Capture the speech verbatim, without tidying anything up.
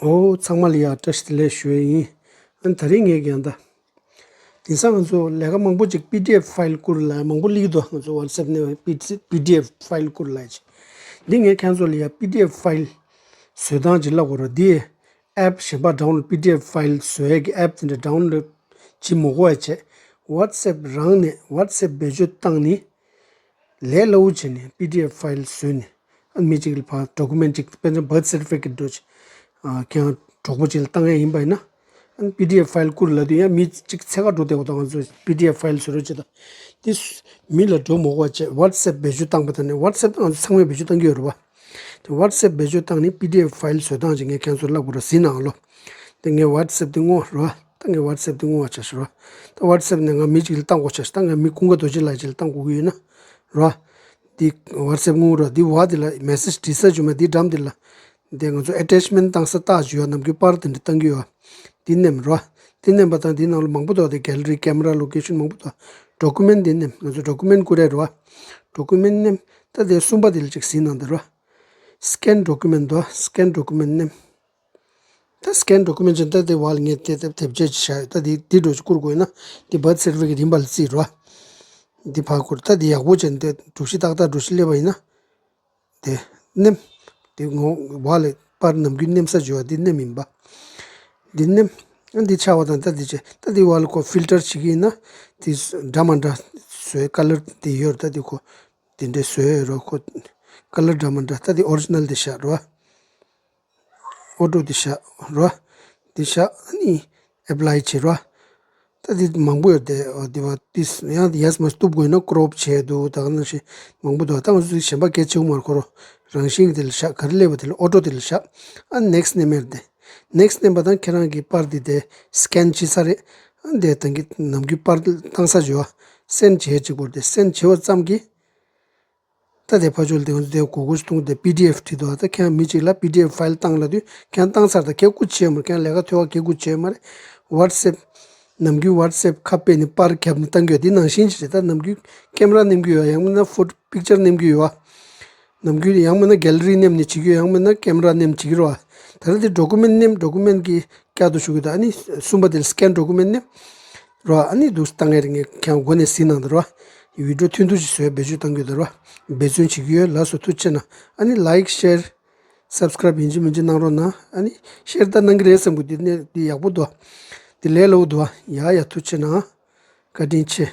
ཨོ། ཚང་མ་ལ་ཡ་བཀྲ་ཤིས་བདེ་ལེགས་ཞུ་ཡ་ཡིན། ཨ་ནི་དེ་རིང་ངས་ཀྱང་ད། དེང་སང་ང་ཚོ་ལས་ཀ་མང་པོ་ཅིག་པི་ཌི་ཨེཕ་ཕའིལ་བསྐུར་ལ་མང་པོ་སླེབས་ཀྱི་འདུག་ང་ཚོ་ཝ་ཊི་སི་ཨེཕ་ནས་པི་ཌི་ཨེཕ་ཕའིལ་བསྐུར་ལ་ཅིག་འདི་ངས་ཁྱེད་ཚོ་ལ་ཡ་པི་ཌི་ཨེཕ་ཕའིལ་བཟོ་སྟངས་ཅིག་བསླབ་དགོས་རེད། འདི་ཨེཕ་གཞན་པ་ཌའུན་ལོཌ། པི་ཌི་ཨེཕ་ཕའིལ་བཟོ་ཡས་ཀྱི་ཨེཕ་དེ་འདྲ་ཌའུན་ལོཌ་བྱེད་མི་དགོས་པ་བྱས། ཝ་ཊི་སི་ཨེཕ་རང་ནས་ཝ་ཊི་སི་ཨེཕ་བེད་སྤྱོད་བཏང་ནས། ལས་སླ་བོ་བྱས་ནས་པི་ཌི་ཨེཕ་ཕའིལ་བཟོས་ནས། ཨ་མི་གཅིག་ལ་ཕར་ཌོ་ཀུ་མེན་ཊི་གཅིག་དཔེར་ན་བར་ཐི་སར་ཊི་ཕི་ཀེ་ཊི་འདྲ་ཅིག་ཨ་ཁྱེད་རང་གྲོགས་པོ་གཅིག་ལ་བཏང་ཡ་ཡིན་པ་ཡིན་ན། ཨ་པི་ཌི་ཨེཕ་ཕའིལ་བསྐུར་ལབ་དུས་ཡང་མི་གཅིག་འཚོལ་ག་འགྲོ་བསྡད་པ་དང་། ང་ཚོས་པི་ཌི་ཨེཕ་ཕའིལ་བཟོ་རོགས་བྱེད་དང་། དེ་མི་ལ་འགྲོ་མ་དགོས་པ་བྱས། ཝ་ཊི་སར་ཊི་ཕི་བེད་སྤྱོད་བཏང་པ་དང་ནི། ཝ་ཊི་སི་ཨེཕ་ད་ང་ཚོ་ཚང་མས་བེད་སྤྱོད་བཏང་གི་ཡོད་རེད་པ། དེ་ཝ་ཊི་སི་ཨེཕ་བེད་སྤྱོད་བཏང་ནས་པི་ཌི་ཨེཕ་ཕའིལ་བཟོ་སྟངས་ཅིག་ངས་ཁྱེད་ཚོར་བསླབ་དགོས་རེད། གཟིགས་གནང་ཨ་ལོ། དེ་ངས་ཝ་ཊི་སི་ཨེཕ་དེ་སྔོག་རོགས། ད་ངས་ཝ་ཊི་སི་ཨེཕ་དེ་སྔོག་བྱ་ཞིག་རོགས། ད་ཝ་ཊི་སི་ཨེཕ་ནས་ང་མི་གཅིག་ལ་བཏང་དགོས་བྱ་ཞིག་ད་ང་མི་ཀུན་དགའ་རྡོ་རྗེ་ལགས་ཅིག་ལ་བཏང་དགོས་ཀྱི་ཡོད་ན་རོགས། འདི་ཝ་ཊི་སི་ཨེཕ་སྔོག་རོགས། འདི་བ་འདི་ལ་མེ་སེ་ཇི་བྲིས་ས་བྱུང་མ། འདི་འགྲམ་འདི་ལ། འདི་ང་ཚོ་ཨེ་ཊེཆ་མེན་ཊི་བཏང་ས་རྟགས་བྱུང་བ། ནམ་རྒྱུན་པར་དེ་འདྲ་བཏང་གི་ཡོད། འདི་མནན་རོགས། འདི་མནན་པ་དང་འདི་ནང་ལ་མང་པོ་འདུག་དེ་གེ་ལ་རི། ཀེམ་ར། ལོ་ཀེ་ཤན། མང་པོ་འདུག་ཌོ་ཀུ་མེན་ཊི་འདི་མནན། ང་ཚོ་ཌོ་ཀུ་མེན་ཊི་བསྐུར་ཡ་རེད་པ། ཌོ་ཀུ་མེན་ཊི་མནན། ད་དེ་གསུམ་པ་དེ་ལ་ཅིག་གཟིགས་གནང་དེ་རོགས། སི་ཀེན་ཌོ་ཀུ་མེན་ཊི་འདུག་སི་ཀེན་ཌོ་ཀུ་མེན་ཊི་མནན། ད་སི་ཀེན་ཌོ་ཀུ་མེན་ཊི་བྱས་ན་ད་དེ་བ་ལ་ངས་དེ་དེབ་དེབ་ཆས་ཅིག་བཞག་ཡོད། ད་དེ་འདི་འདྲ་ཅིག་བསྐུར་དགོས་ན། འདི་བར་ཐི་སར་ཊི་ཕི་ཀེ་ཊི་ཡིན་པ་ལ་བརྩིས་རོགས། འདི་ཕར་བསྐུར། ད་འདི་ཡག་པོ་བྱས་ནས་དེ་གྲུ་བཞི་ཏག་ཏག་གྲུ་བཞི་སླེབས་པ་ཡིན་ན། དེ་མནན། དེ་ངོ་བ་ལ་པར་ནམ་རྒྱུན་མནན་ས་བྱས་པ་འདི་མནན་ཡིན་པ། འདི་མནན། ཨ་འདི་ཆགས་པ་དང་ད་འདི་བྱས། ད་འདི་བ་ལ་ཁོ་ཕིལ་ཊར་བྱེད་ཀྱི་ཡིན་ན། དེ་འདྲ་མ་འདྲ་བཟོས་ཀ་ལར་དེ་ཡོད་རེད། ད་འདི་ཁོ་དེ་འདྲའི་བཟོས་ཡོད་རོགས། ཁོ་ཀ་ལར་འདྲ་མ་འདྲ། ད་འདི་ཨོ་རི་ཇི་ནལ་དེ་བཞག་རོགས། ཨོ་ཊོ་དེ་བཞག་རོགས། དེ་བཞག་ཨ་ནི་ཨེབ་ལའི་བྱེད་རོགས། ད་དེ་མང་པོ་ཡོད་དེ། ཨོ་དེ་བ་དེ་ཡང་ཡས་མ་གཏུབ་དགོས་ན་ཀོ་རོབ་བྱས་འདུག་ད་ག་ནང་བཞིན་མང་པོ་འདུག་ད་ང་ཚོ་གཞན་པ་གལ་ཆེ་བོ་མ་རེད། ཁོ་རང་རང་བཞིན་གྱི་དེ་ལ་བཞག་ག་རེ་སླེབས་པ་དེ་ལ། ཨོ་ཊོ་དེ་ལ་བཞག་ཨ་ནེག་སི་མནན་པ་རེད་དེ། ནེག་སི་མནན་པ་དང་ཁྱེད་རང་གི་པར་དེ་དེ་སི་ཀེན་བྱས་ཚར་རེད། ཨ་དེ་ད་གིན་ནམ་རྒྱུན་པར་བཏང་ས་བྱས་པ་སེན་ཌི་བྱེད་ཅིག་པོ་རེད་དེ། སེན་ཌི་བྱས་པ་ཙམ་གྱིས། ད་དེ་ཕར་ཕྱོགས་ལ་དེ་ང་ཚོ་དེ་གོ་གོ་ཞིག་གཏོང་དེ། པི་ཌི་ཨེཕ་བྲིས་འདུག་ད་ཁྱེད་མི་གཅིག་ལ་པི་ཌི་ཨེཕ་ཕའིལ་བཏང་ལབ་དུས་ཁྱེད་བཏང་ཚར། ད་ཁྱེད་སྐུ་བྱེད་མ་རེད། ཁྱེད་ལས་ཀ་ཐོལ་བ་ཁྱེད་སྐུ་བྱེད་མ་རེད། ཝ་ཊི་སེབ་ནམ་རྒྱུན་ཝ་ཊི་སེབ་ཁ་ཕྱེ་ནས་པར་བརྒྱབ་ནས་བཏང་གི་ཡོད། དེ་ནང་བཞིན་ཞིག་རེད། ད་ནམ་རྒྱུན་ཀེམ་ར་མནན་གྱི་ཡོད། ཡང་མིན་ན་ཕོ་པིག་ཅར་མནན་གྱི་ཡོད། ནམ་རྒྱུན་ཡང་མིན་ན་གེ་ལ་རི་མནན་ནས་བྱེད་ཀྱི་ཡོད། ཡང་མིན་ན་ཀེམ་ར་མནན་བྱེད་ཀྱི་རེད་བ། ད་ལྟ་དེ་ཌོ་ཀུ་མེན་ཊི་མནན། ཌོ་ཀུ་མེན་ཊི་གི་བསྐྱར་དུ་ཞུ་གི་ད། ཨ་ནི་གསུམ་པ་དེ་ལ་སི་ཀེན་ཌོ་ཀུ་མེན་ཊི་མནན། རོ། ཨ་ནི་འདུག་སེ་བཏང་ཡས་རེད། ངས་ཁྱེད་མགོ་ནས་གཟིགས་གནང་དང་རོ། ཝི་ཌི་ཡོ་ཐུང་ཐུང་ཞིག་བཟོས་བེད་སྤྱོད་བཏང་རྒྱུ་དང་རོ། འབད་བརྩོན་བྱེད་ཀྱི་ཡོད། ལགས་སོ། ཐུགས་རྗེ་གནང་། ཨ་ནི་ལའིཀ་ཤེར་སབ་སི་ཀ་རའིབ་ཡིན་གཅིག་མིན་གཅིག་གནང་རོགས་གནང་། ཨ་ནི་ཤེར་ད་གནང་གི་རེད་བསམ་གི། འདི་ནས་འདི་ཡག་པོ་འདུག་འདི་ལས་སླ་བོ་འདུག་ཡ་ཡ། ཐུགས་རྗེ་གནང་། བཀའ་དྲིན་ཆེ།